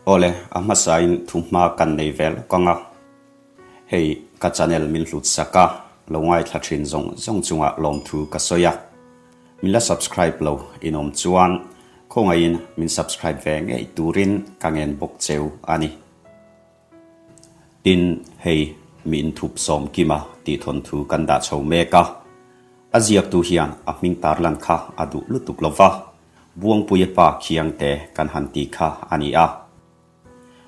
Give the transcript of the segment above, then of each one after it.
Awle, a hmasain thuhma kan nei ve lawk ang a. Hei ka channel min hlut sak a, lo ngaithla thin zawng zawng chungah lawmthu ka sawi a. Min la subscribe lo in awm chuan khawngaihin min subscribe ve ngei turin ka ngen bawk cheu a ni. Tin, hei mi inthup Sawmkima tih thawnthu kan dah chho mek a. A ziaktu hian a hming tarlan kha a duh lutuk lo va, Buangpuia pa khiangte kan han tih kha a ni a.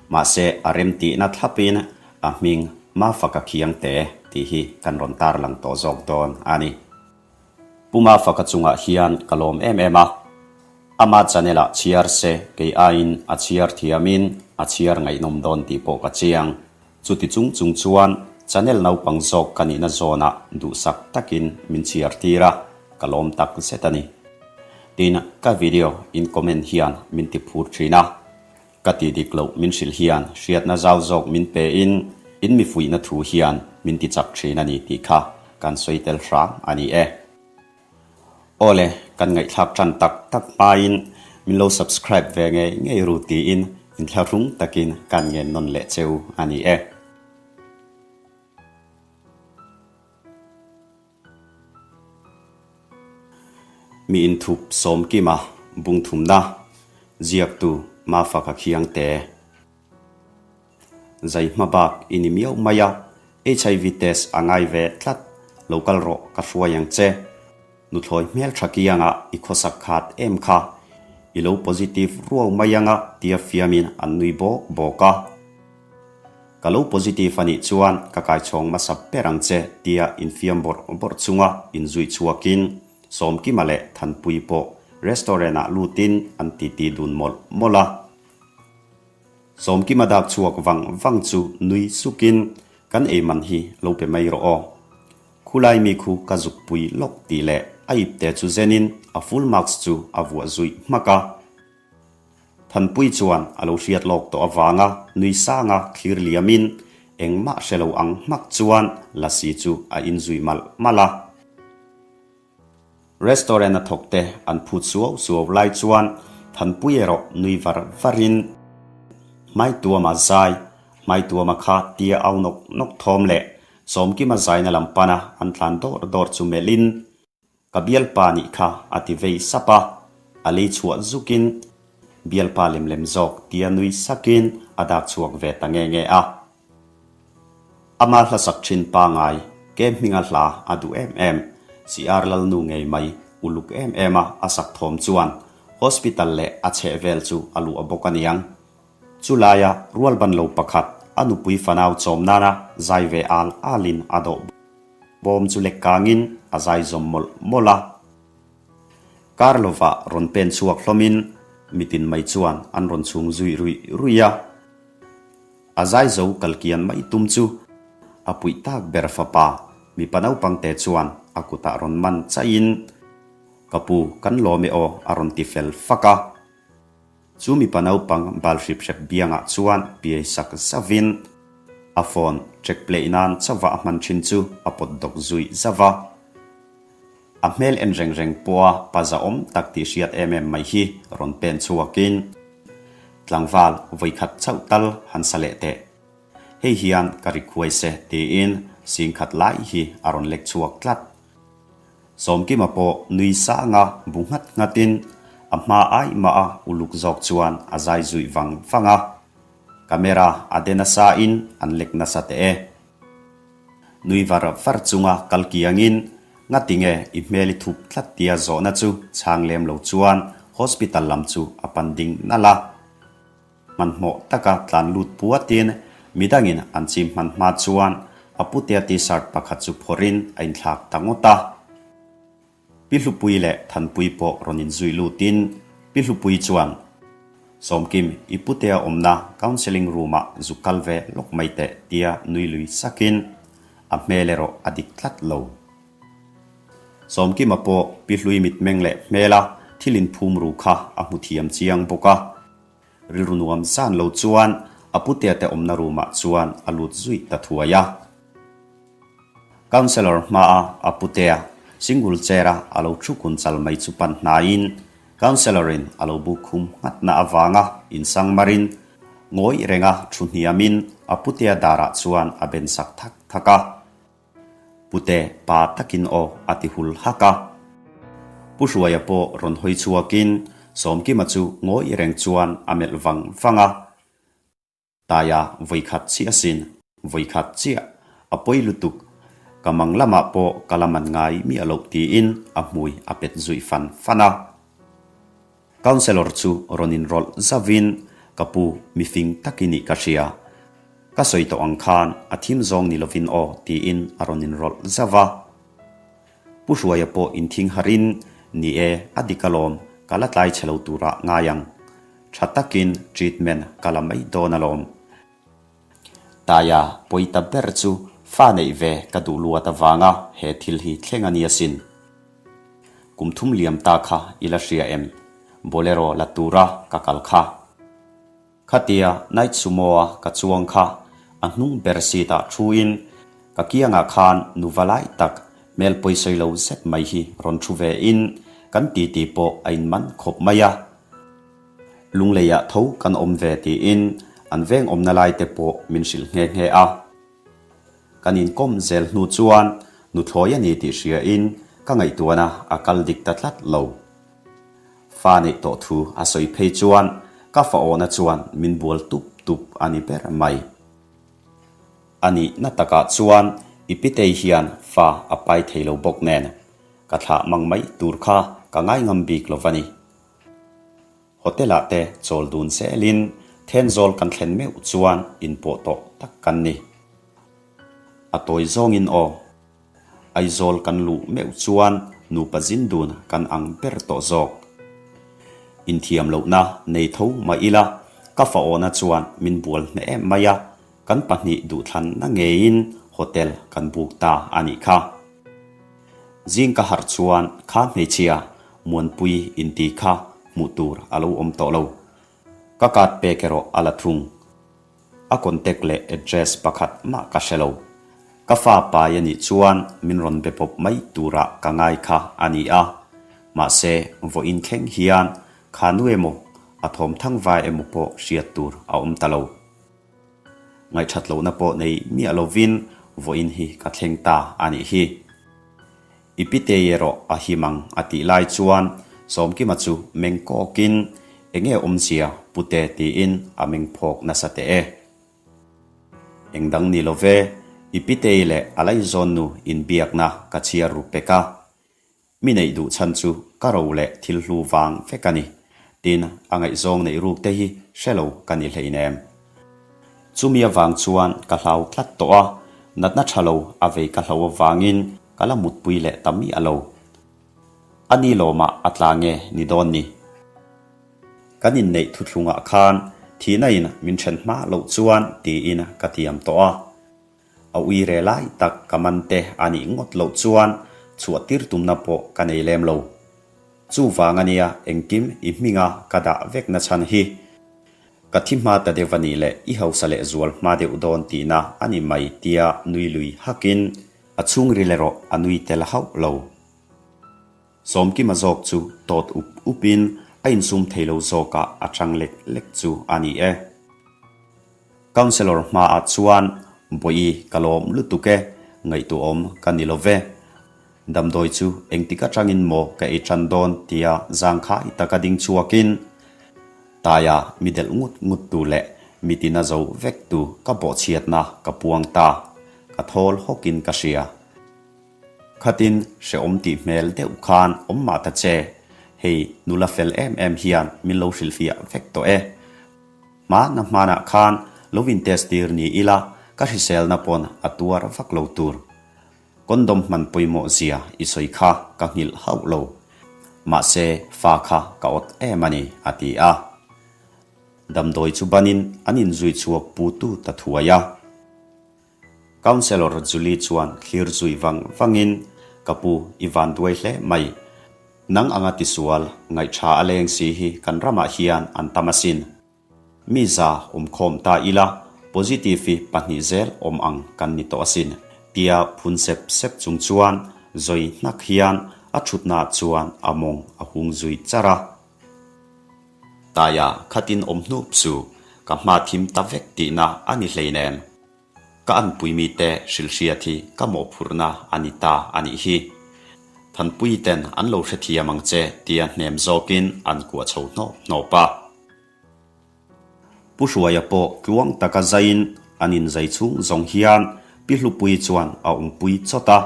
Mahse, a remtihna thlapin a hming Mafaka Khiangte tih hi kan rawn tarlang tawh zawk dawn a ni. Pu Mafaka chungah hian ka lawm em em a, ama channel ah chhiar se kei aiin a chhiar thiamin a chhiar ngaihnawm dawn tih pawh ka chiang. Chuti chung chung chuan channel naupang zawk ka nihna zawnah duhsak takin min chhiar tir a, ka lawm tak zet a ni. Tin, ka video in comment hian min ti phur thin a, Ka ti dik loh min hrilh hian hriatna zau zawk min pe in, in mi fuihna thu hian min ti chak thin a ni tih kha kan sawi tel hram a ni e. Awle, kan ngaihthlak tan tak tak hmain min lo subscribe ve ngei ngei ru tiin inthlahrung takin kan ngen nawn leh cheu a ni e. Mi inthup Sawmkima bungthumna ziaktu Mafaka Khiangte. Zai hma bak i ni miau mai a, HIV test a ngai ve tlat, lo kal rawh ka hruai ang che. Nuthlawi hmel tha kianga i khawsak khat em kha, i lo positive ruau mai anga tia fiamin an nui bawk bawk a. Ka lo positive a nih chuan ka kaichhawng hmasa ber ang che tia infiam bawrh bawrh chunga inzui chhuakin Sawmkima leh Thanpui pawh restaurant ah lutin an titi dun mawlh mawlh a. Sawmkima dak chhuak vang vang chu nui sukin Kan ei man hi lo pe mai rawh aw. Khulai mi khu ka zukpui lawk tih leh a ipte chu zenin a full marks chu a vuah zuih hmak a. Thanpui chuan a lo hriat lawk tawh avanga nui sanga thlir liamin engmah hre lo ang hmak chuan Lasi chu a inzui malh malh a. Restaurant a thawk te an phut suau suau lai chuan Thanpui erawh nui var varin Hmaituama zai, Hmaituama kha tia au nawk nawk thawm leh Sawmkima zaina lam pana an tlan dawr dawr chu melhin Ka bialpa nih kha a ti vei sap a, a lei chhuah zukin bialpa lem lem zawk tia nui sakin a dak chhuak ve ta nge nge a. Ama hlasak thin pangai ke hminga hla a duh em em, CR Lalnu ngei mai uluk em em a a sak thawm chuan hospital leh a chhehvel chu a luah bawk a niang. Chu laia rualban lo pakhat a nupui fanau chawm nana zai ve al alin a dawh bawm chu lek kangin a zai zawm mawlh mawlh a. Kar lovah rawn pen chhuak hlawmin mitin mai chuan an rawn chhung zui ruih ruih a. A zai zo kalkian mai tum chu a puih tak ber fapa mipa naupangte chuan a kutah rawn man chaihin, Ka pu, kan lawm e aw a rawn ti fel fak a. Chu mipa naupang bal hrip hrep biangah chuan piai sak zavin a phone check play nan chauha a hman thin chu a pawt dawk zui zauh a. A hmel en reng reng pawha pa zahawm tak tih hriat em em mai hi rawn pen chhuakin tlangval vawikhat chauh tal han sa leh teh. Hei hian ka ri khuai se tiin singkhat lai hi a rawn lek chhuak tlat. Sawmkima pawh nui sanga bu nghat nghatin a hma ai mah a uluk zawk chuan a zai zuih vang vang a. Camera a de nasa in an lek nasa teh e. Nui var var chunga kal kiangin ngatinge i hmel i thup tlat tia zawhna chu chhang lem lo chuan hospital lam chu a pan ding nalh a. Hmanhmawh taka tlan lut puatin midangin an chim hman hma chuan a putea t-shirt pakhat chu phawrhin a inthlak ta ngawt a. Pi Hlupui leh Thanpui pawh rawn inzui lutin Pi Hlupui chuan, Sawmkim, i putea awmna counselling room-ah zuk kal ve lawk mai teh tia nui lui sakin a hmel erawh a dik tlat lo. Sawmkima pawh Pi Hlui mitmeng leh hmela thil inphum ru kha a hmu thiam chiang bawk a. Rilru nuam zan lo chuan a putea te awmna room ah chuan a lut zui ta thuai a. Councellor hmaa a putea single chair a a lo thu kun chal mai chu pan hnaiin Councellor in a lo buk khum nghatna avanga insang marin Ngawi renga thu hniamin a putea darah chuan a ben sak thak thak a. Pute pa takin aw a ti hul hak a. Pu Hruaia pawh rawn hawi chhuakin Sawmkima chu ngawi reng chuan a melh vang vang a. Taia vawikhat chiah asin, vawikhat chiah, a pawi lutuk, ka mang lamah pawh ka la man ngai miah loh tiin a hmui a pet zui fan fan a. Councellor chu rawn inrawlh zauhin, Ka pu, mifing tak i nih ka hria. Ka sawi tawh ang khan a thim zawng ni lovin aw tiin a rawn inrawlh zauh a. Pu Hruaia pawh inthing harin, Ni e, a dik alawm, ka la tlai chhe lo turah ngai ang. Tha takin treatment ka la mai dawn alawm. Taia pawi ta ber chu fa neih ve ka duh luat avanga he thil hi thleng a ni asin. Kum thum liam ta kha i la hria em? Bolero la tura ka kal kha. Khatia night sumo-a ka chuang kha a hnung ber seat-ah thuin ka kiangah khan nu va lai tak hmel pawisawi lo zet mai hi rawn thu vein kan titi pawh a inman khawp mai a. Lungleiah tho kan awm ve tiin an veng awmna lai te pawh min hrilh nghe nghe a. Kan inkawm zel hnu chuan nuthlawi a ni tih hriain ka ngaihtuahna a kal dik ta tlat lo. Fa neih tawh thu a sawi phei chuan ka fa awhna chuan min bual tup tup a ni ber mai. A nihna takah chuan i pitei hian fa a pai thei lo bawk nen ka thlah mang mai tur kha ka ngaingam bik lo va ni. Hotel-ah te chawl dun zelin Thenzawl kan thlen meuh chuan inpawh tawh tak kan ni. A tawi zawngin aw. Aizawl kan luh meuh chuan nupa zin dun kan ang ber tawh zawk. Inthiam lohna nei tho mah ila ka fa awhna chuan min bual hneh em mai a, kan pahnih duhthlanna ngeiin hotel kan buk ta a nih kha. Zing ka harh chuan kha hmeichhia Muanpui inti kha hmuh tur a lo awm tawh lo. Ka card pek erawh a la thung. A contact leh address pakhat mah ka hre lo. Ka fa pai a nih chuan min rawn be pawp mai turah ka ngai kha a ni a. Mahse, vawiin thleng hian kha nu emaw, a thawm thang vai emaw pawh hriat tur a awm ta lo. Ngaihthat lohna pawh nei miah lovin vawiin hi ka thleng ta a nih hi. I pitei erawh a him ang a tih lai chuan Sawmkima chu meng kawkin enge awmzia pute tiin a meng phawk nasa teh e. Engdang ni lo ve, i pitei leh a laizawnnu inbiakna ka chhiar ru pek a. Mi neih duh chhan chu ka ro leh thil hlu vang vek a ni. Tin, a ngaihzawng neih ruk te hi hre lo ka ni hleinem. Chumi avang chuan ka hlau tlat tawh a, natna tha lo a vei ka hlo avangin ka la mutpui leh ta miah lo. A ni lawmah a tla nge ni dawn ni? Kan inneih thuthlungah khan thihna in min then hma loh chuan tiin ka tiam tawh a. A ui re lai tak ka man te a nih ngawt loh chuan chhuah tir tumna pawh ka nei lem lo. Chuvang a nia engkim i hminga ka dah vek na chhan hi. Ka thi hma ta deuh a nih leh i hausa leh zual hma deuh dawn tihna a ni mai tia nui lui hakin a chhungril erawh a nui tel hauh lo. Sawmkima zawk chu tawt up upin a insum thei lo zawkah a chang lek lek chu a ni e. Councellor hmaah chuan Bawi ka lawm lutuk e, ngaihtuahawm ka ni lo ve. Damdawi chu engtik atangin maw ka ei tan dawn tia zangkhai taka ding chhuakin Taia mi delh ngut ngut tu leh mi tina zo vek tu ka bawhchhiatna ka puang ta, ka thawl hawkin ka hria. Khatin hrehawm tih hmel deuh khan awm mah ta che, hei nula fel em em hian min lo hrilhfiah vek tawh e. Hmana hmanah khan lo in test tir ni ila ka hriselna pawn a tuar vak lo tur. Condom hman pawimawh zia i sawi kha ka nghilh hauh lo. Mahse fa kha ka awt em a ni, a ti a. Damdawi chu banin an inzui chhuak pu tu ta thuai a. Councellor Julie chuan thlir zui vang vangin, Ka pu, i van duai hle mai. Nang anga tisual, ngaihṭha a leng si hi kan ramah hian an tam asin. Mi za awmkhawm ta ila, positive hi pahnih zel awm ang kan ni tawh asin, tia phun sep sep chung chuan zawi hnak hian a ṭhutnaah chuan a mawng a hung zui char a. Taia khatin awm hnup chu. Ka hma thim ta vek tihna a ni hleinem. Ka anpui mite hrilhhriat hi ka mawhphurhna a ni ta a nih hi. Thanpui ten an lo hrethiam ang che tia hnem zawkin an kuah chho hnawp hnawp a. Pu Hruaia pawh tluang taka zaiin an inzai chhung zawng hian Pi Hlupuii chuan a awmpui chawt a.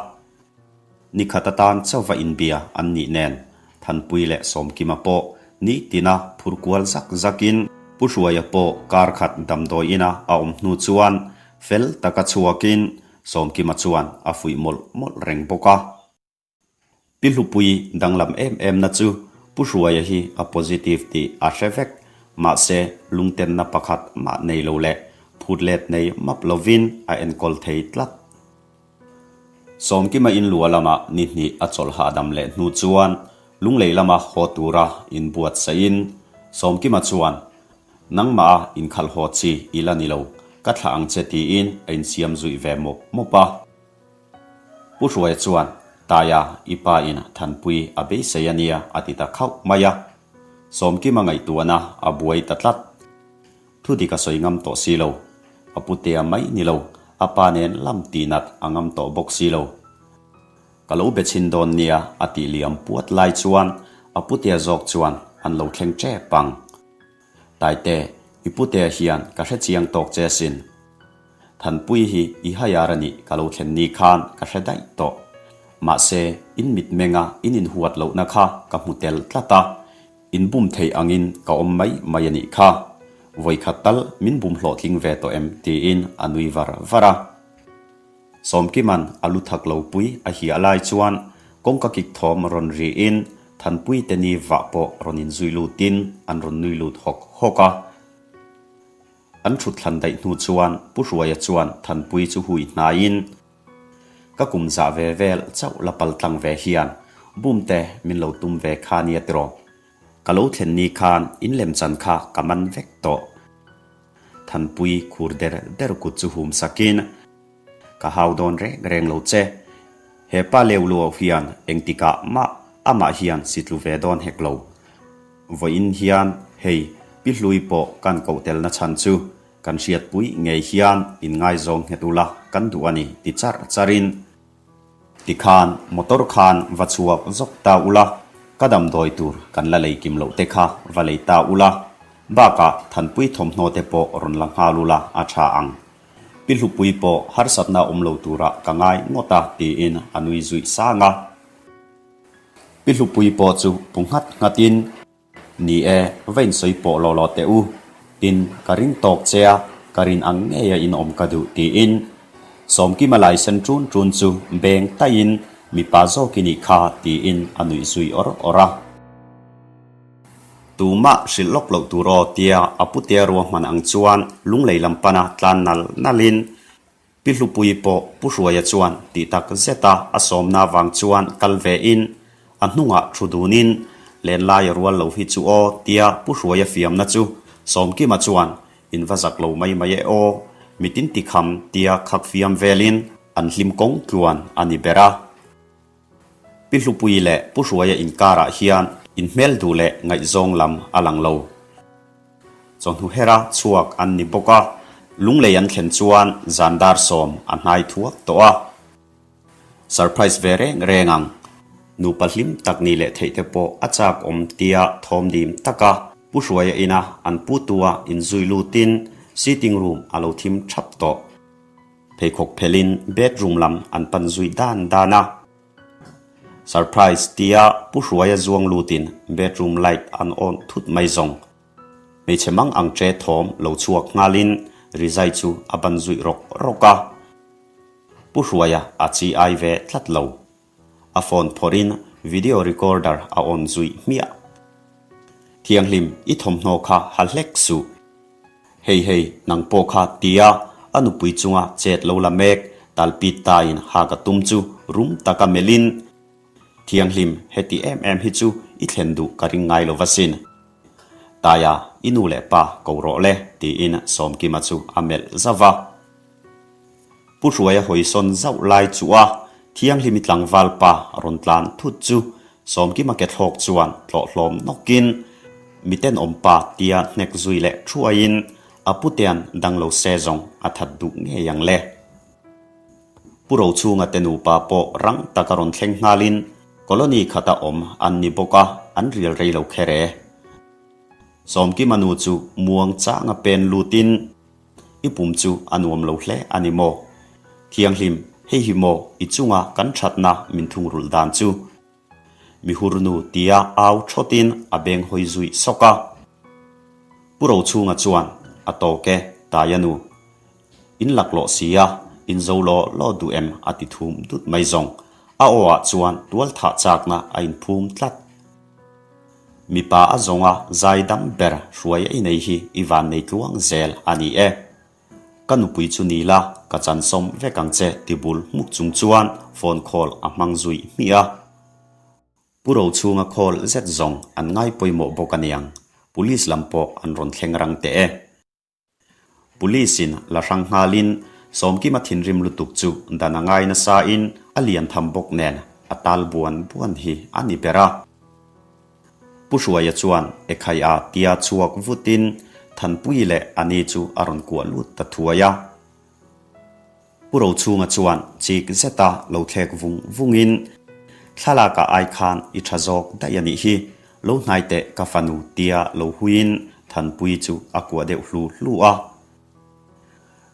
Ni khat atan chauva inbia an nih nen Thanpui leh Sawmkima pawh ni tina phur kual zak zakin Pu Hruaia pawh kar khat damdawi ina a awm hnu chuan fel taka chhuakin Sawmkima chuan a fuih mawlh mawlh reng bawk a. Pi Hlupui danglam em em na chu Pu Hruaia hi a positive tih a hre vek, mahse lungtenna pakhat mah nei lo leh phut let nei map lovin a enkawl thei tlat. Sawmkima inlua lama ni hnih a chawlh hahdam leh hnu chuan Lunglei lama haw tura inbuatsaihin Sawmkima chuan, Nangmah a inkhalh haw chi i la ni lo, ka thlah ang che tiin a insiam zuih ve mawp mawp a. Pu Hruaia chuan, Taia, i pa in Thanpui a beisei a nia a ti ta khauh mai a. Sawmkima ngaihtuahna a buai ta tlat. Thu dik a sawi ngam tawh si lo. A putea mai ni lo, a pa nen lam tih nat a ngam tawh bawk si lo. Ka lo be chhin dawn nia a tih liam puat lai chuan a putea zawk chuan an lo thleng tep ang. Taite, i putea hian ka hre chiang tawk che asin. Thanpui hi i haiar a nih ka lo thlen ni khan ka hre daih tawh. Mahse, in mitmenga in inhuat lohna kha ka hmu tel tlat a. In bum theih angin ka awm mai mai a nih kha. Vawikhat tal min bum hlawhtling ve tawh em? tiin a nui var var a. Sawmkiman a lu thak lo pui a hiah lai chuan kawngka kik thawm rawn riin Thanpui te ni vah pawh rawn inzui lutin an rawn nui lut hawk hawk a. An thut thlan daih hnu chuan Pu Hruaia chuan Thanpui chu hui hnaiin, Ka kum zah ve vel chauh la pal tlang ve hian bum te min lo tum ve kha nia tiraw. Ka lo thlen ni khan in lemchan kha ka man vek tawh. Thanpui khur der der kut chu hum sakin, Ka hau dawn reng reng lo che. He pa leu luau hian engtikah mah amah hian si tlu ve dawn hek lo. Vawiin hian hei Pi Hlui pawh kan koh telna chhan chu Kan hriatpui ngei hian inngaizawng nghet ula kan duh a ni ti char charin tikhan motor khan va chhuak zawk ta ula, ka damdawi tur kan la lei kim loh te kha va lei ta ula, bakah Thanpui thawmhnaw te pawh rawn la nghal ula a tha ang. Pi Hlupui pawh harsatna awm lo turah ka ngai ngawt a tiin a nui zuih sang a. Pi Hlupui pawh chu pu nghat nghatin. Ni e, va insawi pawh law law teh u. Tin, ka ring tawk che a, ka rin ang ngeia in awm ka duh tiin Sawmkima laisen ṭun ṭun chu beng taihin mipa zawk i nih kha tiin a nuih zui awr awr a. Tumah hrilh lawk loh tur aw tia a putea ruahman ang chuan lunglei lam pana tlan nal nalin Pi Hlupui pawh Pu Hruaia chuan tih tak zeta a sawmna vang chuan kal ve in a hnungah thu dunin lenlai a rual lo hi chu aw tia Pu Hruaia fiamna chu Sawmkima chuan in va zak lo mai mai e aw mitin ti kham tia khak fiam velin an hlim kawng tluan a ni ber a. Pi Hlupui leh Pu Hruaia inkarah hian inhmel duh leh ngaihzawng lam a lang lo. Chawhnu hera chhuak an ni bawk a, lunglei an thlen chuan zan dar sawm a hnai thuak tawh a. Surprise ve reng reng ang. Nupa hlim tak ni leh theih te pawh a chak awm tia thawm dim taka Pu Hruaia ina an pu tua inzui lutin sitting room a lo thim thap tawh. Pheikhawk phelhin bedroom lam an pan zui dan dan a. Surprise tia Pu Hruaia zuang lutin bedroom light an on thut mai zawng. Hmeichhe mang ang che thawm lo chhuak nghalin rizai chu a ban zui rawk rawk a. Pu Hruaia a chi ai ve tlat lo. A phone phawrhin video recorder a on zui hmiah. Thianghlim i thawmhnaw kha ha hlek suh. Hei hei, nang pawh kha tia a nupui chunga chet lo la mek talpit tain ha ka tum chu rum taka melhin, Thianghlim, heti em em hi chu i thlen duh ka ring ngai lo va sin. Taia, i nu leh pa ko rawh le, tiin Sawmkima chu a melh zauh va. Pu Hruaia hawisawn zauh lai chu a Thianghlimi tlangval pa rawn tlan thut chu Sawmkima ke thlawk chuan tlawh hlawm nawkin mitenawm pa tia hnek zui leh thuaiin A putean dang lo se zawng a that duh ngei ang le. Pu Rochhunga te nupa pawh rang taka rawn thleng nghalin colony khata awm an ni bawk a, an rial rei lo kher e. Sawmkima nu chu muang changa pen lutin I pum chu a nuam lo hle a ni maw? Thianghlim, hei hi maw i chunga kan thatna min thungrulh dan chu? Mihurnu tia au thawtin a beng hawi zui sawk a. Pu Rochhunga chuan a tawk e, Taia nu. In laklawh si a, in zo law law duh em a ti thum dut mai zawng. A aw ah chuan tual thah chakna a inphum tlat. Mipa a zawnga zai dam ber hruai ei nei hi i van nei tluang zel a ni e. Ka nupui chu ni la, ka chansawm vek ang che ti bul hmuk chung chuan phone call a hmang zui hmiah a. Pu Rochhunga call zet zawng an ngai pawimawh bawk aniang, Police lam pawh an rawn thleng rang teh e. Police-in la hrang nghalin Sawmkima thinrim lutuk chu dan a ngai nasain a lian tham bawk nen a tal buan buan hi a ni ber a. Pu Hruaia chuan Ekhai'a tia chhuak vutin Thanpui leh ani chu a rawn kuah lut ta thuai a. Pu Rochhunga chuan chik zeta lo thlek vung vungin, Thlalakah ai khan i tha zawk daih a nih hi, lo hnai teh ka fanu tia lo huiin Thanpui chu a kuah deuh hlu hlu a.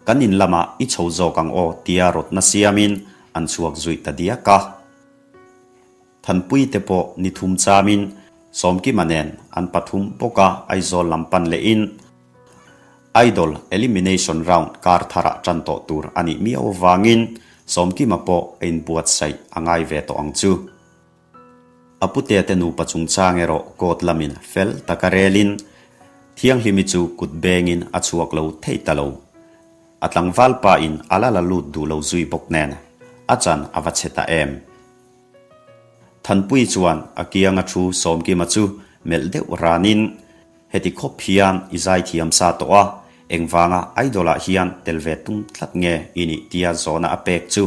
Kan in lamah i chho zawk ang aw tia rawtna siamin an chhuak zuih ta diak a. Thanpui te pawh ni thum chamin Sawmkima nen an pathum bawka Aizawl lam pan lehin, Idol Elimination Round kar tharah tan tawh tur a nih miau avangin Sawmkima pawh a inbuatsaih a ngai ve tawh ang chu. A putea te nupa chungchang erawh court lamin fel taka relin Thianghlimi chu kut bengin a chhuak lo thei ta lo. A tlangval pa in a la la lut duh lo zui bawk nen a chan a va chhe ta em. Thanpui chuan a kianga thu Sawmkima chu melh deuh ranin, Heti khawp hian i zaithiam sa tawh a, engvanga Idol ah hian tel ve tum tlat nge i nih tia zawhna a pek chu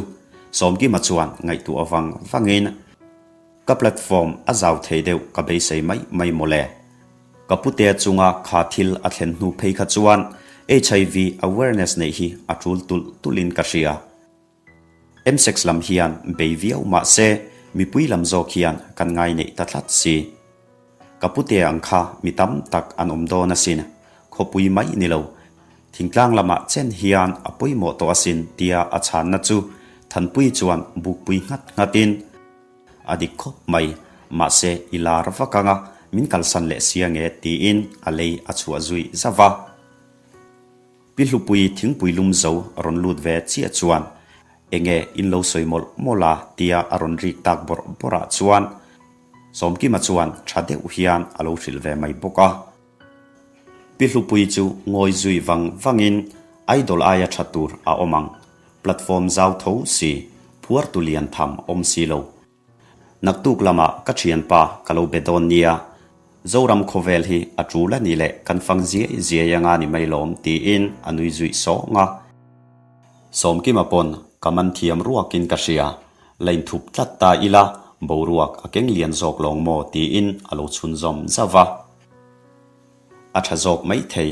Sawmkima chuan ngaihtuah vang vangin, Ka platform a zau thei deuh ka beisei mai mai mawle. Ka putea chunga kha thil a thlen hnu phei kha chuan HIV awareness neih hi a tul tulh tulhin ka hria. Msex lam hian bei viau mah se mipui lam zawk hian kan ngai neih ta tlat si. Ka putea ang kha mi tam tak an awm dawn asin, khawpui mai ni lo. Thingtlang lamah chen hian a pawimawh tawh asin tia a chhanna chu Thanpui chuan bukpui nghat nghatin a dik khawp mai, mahse i lar vak anga min kalsan leh sia nge tiin a lei a chhuah zui zauh a. Pi Hlupui thingpui lum zo rawn lut ve chiah chuan enge in lo sawi mawlh mawlh a tia a rawn rik tak bawrh bawrh ah chuan Sawmkima chuan tha deuh hian a lo hrilh ve mai bawk a. Pi Hlupui chu ngawi zui vang vang in Idol aia tha tur a awm ang, platform zau tho si, phuar tu lian tham awm si lo. Naktuk lamah ka thianpa ka lo be dawn nia, Zoram khawvel hi a tul a ni leh kan fang ziai ziai anga ni mai lawm tiin a nui zuih sawng a. Sawmkima pawn ka man thiam ruakin ka hria, la inthup tlat ta ila boruak a keng lian zawk lawng maw tiin a lo chhunzawm zauh va. A tha zawk maithei.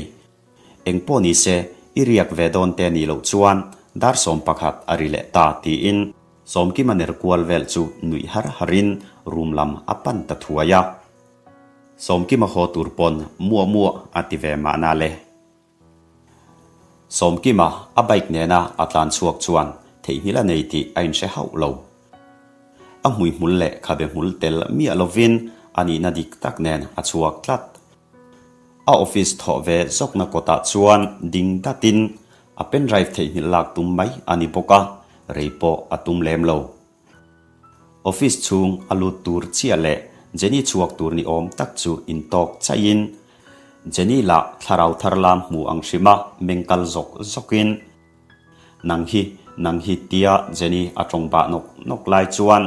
Eng pawh ni se, i riak ve dawn te nih loh chuan dar 11 a ri leh ta tiin Sawmkima ner kual vel chu nuih har harin room lam a pan ta thuai a. Sawmkima haw tur pawn muah muah a ti ve mahna le. Sawmkima a bike nena a tlan chhuak chuan theihnghilh a nei tih a inhre hauh lo. A hmuihmul leh khabe hmul tel miah lovin a nihna dik tak nen a chhuak tlat. A office thawh ve zawkna kawtah chuan ding datin a pen drive theihnghilh lak tum mai a ni bawk a, rei pawh a tum lem lo. Office chhung a lut tur chiah leh Jenny chhuak tur ni awm tak chu intawk chaihin Jenny lah thlarau thar lam hmu ang hrima meng kal zawk zawkin Nang hi, nang hi tia Jenny a tawng bah nawk nawk lai chuan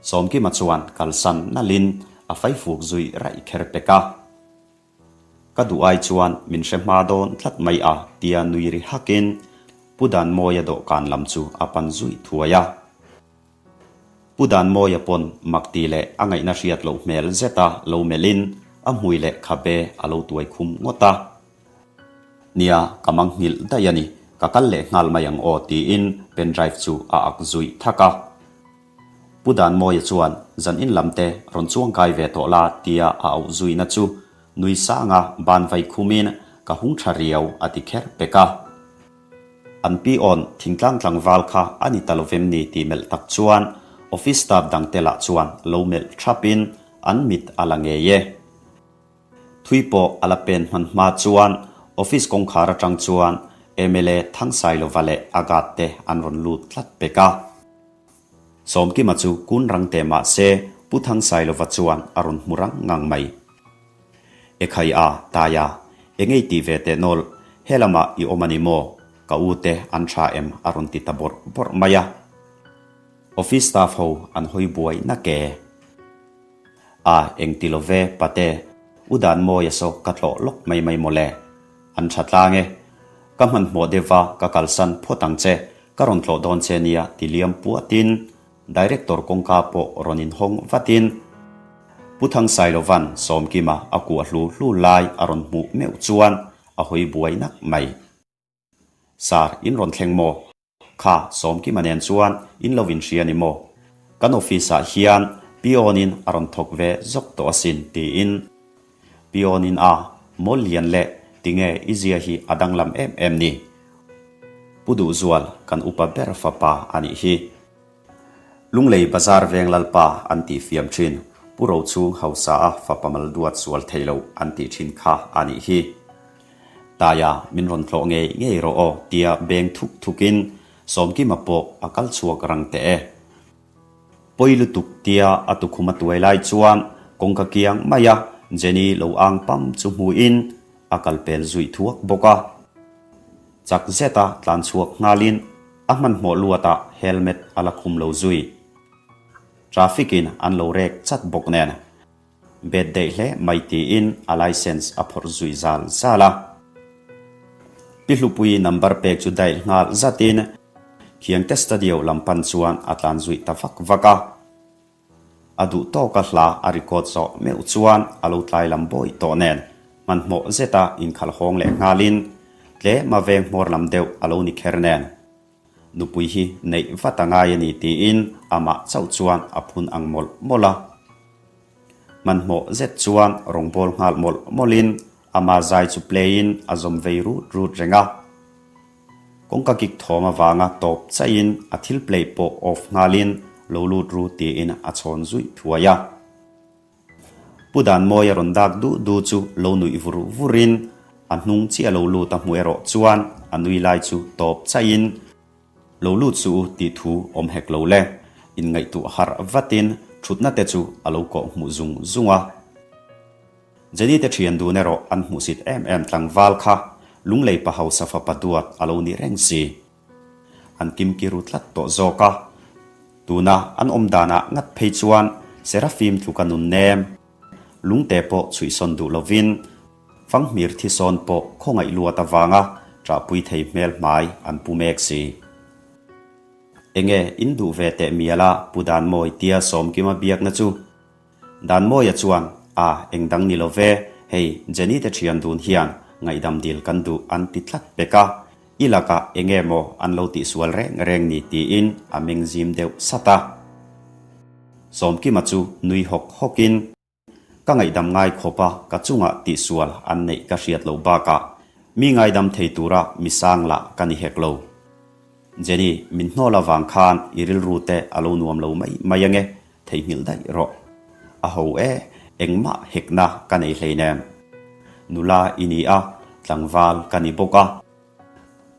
Sawmkima chuan kalsan nalhin a faifuk zui raih kher pek a. Ka duh ai chuan min hre hma dawn tlat mai a tia nui ri hakin Pu Danmawia dawhkan lam chu a pan zui thuai a. Pu Danmawia pawn mak ti leh a ngaihna hriat loh hmel zeta lo melhin a hmui leh khabe a lo tuai khum ngawt a. Nia, ka mang nghilh daih a ni, ka kal leh nghal mai ang aw tiin pendrive chu a ak zuih thak a. Pu Danmawia chuan zan in lam te rawn chuang kai ve tawh la tia a auh zuihna chu nui sanga ban vai khumin ka hung tha riau a ti kher pek a. An pi awn thingtlang tlangval kha a ni ta lovem ni tih melh tak chuan office staff dangte lah chuan lo melh thapin an mit a la ngei e. Thui pawh a la pen hman hma chuan office kawngkhar atang chuan mla Thangsailova leh a guard te an rawn lut tlat pek a. Sawmkima chu kun rang teh mah se Pu Thangsailova chuan a rawn hmu rang ngang mai. Ekhai a, Taia, engei tih ve teh nawlh, he lamah i awm a ni maw? Ka u te an tha em a rawn ti ta bawrh bawrh mai a. Office staff ho an hawi buai nak e. A, eng ti lo ve, pate, u Danmawia saw ka tlawh lawk mai mai mawle. An tha tlang e. Ka hmanhmawh deuh a, ka kalsan phawt ang che, ka rawn tlawh dawn che nia ti liam puatin Director kawngka pawh rawn inhawng vatin Pu Thangsailovan Sawmkima a kuah hlu hlu lai a rawn hmuh meuh chuan a hawi buai nak mai. Sir, in rawn thleng maw? Kha, Sawmkima nen chuan in lo inhria ni maw? Kan office ah hian peon-in a rawn thawk ve zawk tawh asin tiin peon-in a mawl lian leh tinge i zia hi a danglam em em ni? Pu Duhzual, kan upa ber fapa a nih hi. Lunglei Bazar veng Lalpa an tih fiam thin, Pu Rochhung hausa a fapa mal duat sual thei lo an tih thin kha a nih hi. Taia, min rawn tlawh ngei ngei rawh aw tia beng thuk thukin Sawmkima pawh a kal chhuak rang teh e. Pawi lutuk tia a tukhum a tuai lai chuan kawngka kiang mai a Jenny lo ang pam chu hmuhin a kal pel zuih thuak bawk a. Chak zeta tlan chhuak nghalin a hmanhmawh luatah helmet a la khum lo zui. Traffic in an lo rek chat bawk nen. Bet daih hle mai tiin a licence a phawrh zui zal zal a. Pi Hlupui number pek chu daih nghal zatin Khiangte Studio lam pan chuan a tlan zuih ta vak vak a. A duh tawka hla a record zawh meuh chuan a lo tlai lam bawi tawh nen hmanhmawh zeta inkhalh hawng leh nghalin tlem a veng hmawr lam deuh a lo ni kher nen. Nupui hi neih vat a ngai a ni tiin amah chauh chuan a phun ang mawlh mawlh a. Hmanhmawh zet chuan rawngbâwl nghal mawlh mawlhin ama zai chu play-in a zawm vei rut rut reng a. Kawngka kik thawm avanga tawp chaihin a thil play pawh off nghalin lo lut ru tiin a chhawn zuih thuai a. Pu Danmawi a rawn dak duh duh chu lo nuih vur vurin a hnung chiah lo lut a hmu erawh chuan a nui lai chu tawp chaihin lo lut suh u tih thu awm hek lo le. Inngaihtuah harh vatin thutna te chu a lo kawh hmuh zung zung a. Jenny te thian dun erawh an hmuhsit em em tlangval kha Lunglei pa hausa fapa duat a lo ni reng si. An kimki ru tlat tawh zawk a. Tuna an awm danah ngat phei chuan Serafim tluka nun nem, lungte pawh chhuihsawn duh lovin fanghmir thisawn pawh khawngaih luat avanga ṭahpui thei hmel hmai an pu mek si. Enge in duh ve teh mial a Pu Danmawi tia Sawmkima biakna chu Danmawia chuan, A, eng dang ni lo ve, hei Jenny te thian dun hian ngaihdam dil kan duh an ti tlat pek a, i lakah eng nge maw an lo tihsual reng reng ni tiin a meng zim deuh sat a. Sawmkima chu nui hawk hawkin, Ka ngaihdam ngai khawp a, ka chungah tihsual an neih ka hriat loh bakah mi ngaidam thei tura mi sang lah ka ni hek lo. Jenny, min hnawl avang khan i rilru te a lo nuam lo mai mai ange, Theihnghilh daih rawh. A ho e, engmah hekna ka nei hleinem. Nula i ni a, tlangval ka ni bawk a.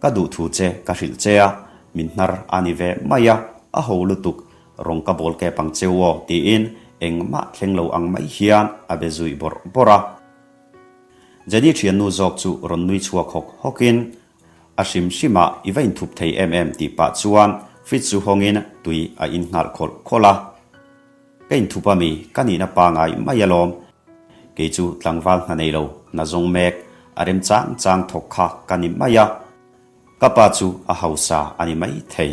Ka duh thu che ka hrilh che a, min hnar a ni ve mai a, a ho lutuk, rawng ka bawl kep ang cheu aw tiin engmah thleng lo ang mai hian a be zui bawrh bawrh a. Jenny thiannu zawk chu rawn nui chhuak hawk hawkin A hrim hrimah i va inthup thei em em tih pah chuan fridge chu hawngin tui a in nghalh khawlh khawlh a. Ka inthup a mi, ka nihna pangai mai alawm. Kei chu tlangval hna nei lo, hna zawng mek, a rem chang chang thawk kha ka ni mai a. Ka pa chu a hausa a ni mai thei.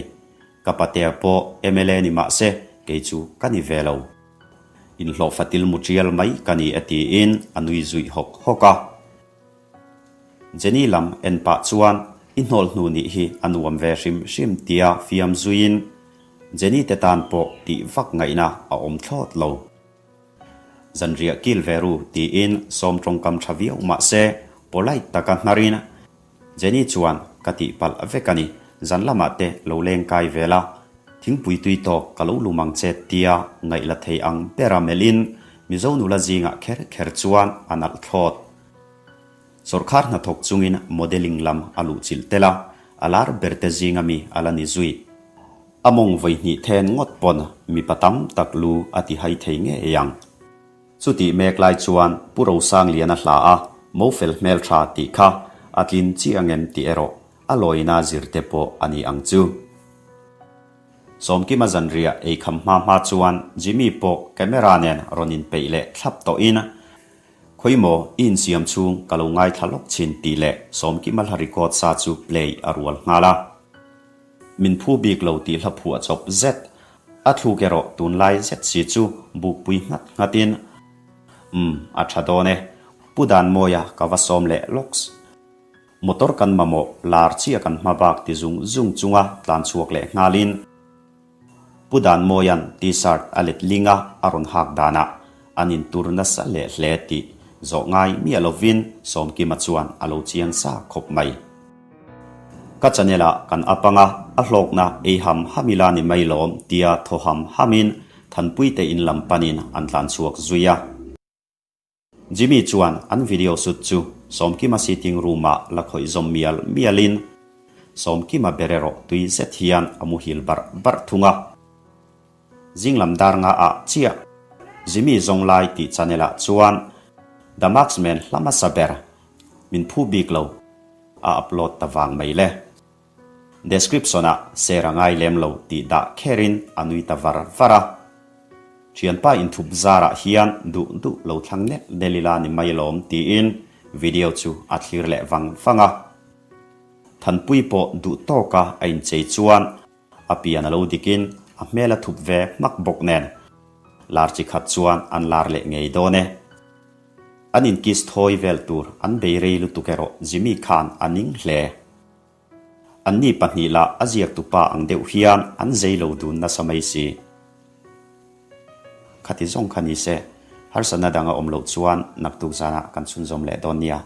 Ka patea pawh mla ni mah se kei chu ka ni ve lo. Inhlawhfa til mu tial mai ka ni e tiin a nui zuih hawk hawk a. Jenny lam en pah chuan i hnawl hnu nih hi a nuam ve hrim hrim tia fiam zuiin Jenny te tan pawh tih vak ngaihna a awm thlawt lo. Zanriah kil ve ru tiin sawm tawngkam tha viau mah se polite taka hnarin Jenny chuan ka tihpalh vek a ni, zan lamah te lo leng kai ve la, thingpui tui tawk ka lo lum ang che tia ngaih la thei ang bera melhin Mizo nula zingah kher kher chuan a nalh thlawt. Sawrkhar hnathawk chungin modelling lam a luhchilh tel a, a lar berte zinga mi a la ni zui. A mawng vawi hnih then ngawt pawn mipa tam tak lu a ti hai thei ngei ang. Chutih mek lai chuan Pu Rosangliana hla a Mofel hmeltha tih kha a tlin chiang em tih erawh a lawina zir te pawh a ni ang chu. Sawmkima zanriah ei kham hma hma chuan Jimmy pawh camera nen rawn inpeih leh thlap tawhin Khawimaw i insiam chhung ka lo ngaithla lawk chin tih leh Sawmkima hla record sa chu play a rual nghal a. Min phu bik lo tih hla phuah chawp zet. A thluk erawh tunlai zet si chu bukpui nghat nghatin, Umm, a tha dawn e. Pu Danmawia ka va sawm leh lawks. Motor kan mamawh lar chiah kan hma bak ti zung zung chunga tlan chhuak leh nghalin, Pu Danmawia'n T-shirt a let ling a, a rawn hak danah an intur nasa leh hle tih zawh ngai miah lovin Sawmkima chuan a lo chiang sa khawp mai. Ka channel ah kan up anga, a hlawkna ei ham ham ila ni mai lawm tia thaw ham hamin Thanpuite in lam panin an tlan chhuak zui a. Jimmy chuan an video shoot chu Sawmkima sitting room ah la khawih zawm mial mialin Sawmkima ber erawh tui zet hian a muhil barh barh thung a. Zinglam dar nga ah chiah Jimmy zawng lai tih channel ah chuan The Marksman hla hmasa ber min phu bik lo a upload ta vang mai le. Description ah share a ngai lem lo tih dah kherin a nui ta var var a. Thianpa inthup zarah hian duh duh lo thlang nelh nelh ila ni mai lawm tiin video chu a thlir leh vang vang a. Thanpui pawh duh tawka a inchei chuan a pian a lo dikin a hmel a thup ve hmak bawk nen lar chi khat chuan an lar leh ngei dawn e. An inkiss thawi vel tur an bei rei lutuk erawh Jimmy khan a ning hle. Anni pahnih lah a ziaktupa ang deuh hian an zei lo dun nasa mai si. Khati zawng kha ni se, harsatna dang a awm loh chuan naktuk zanah kan chhunzawm leh dawn nia.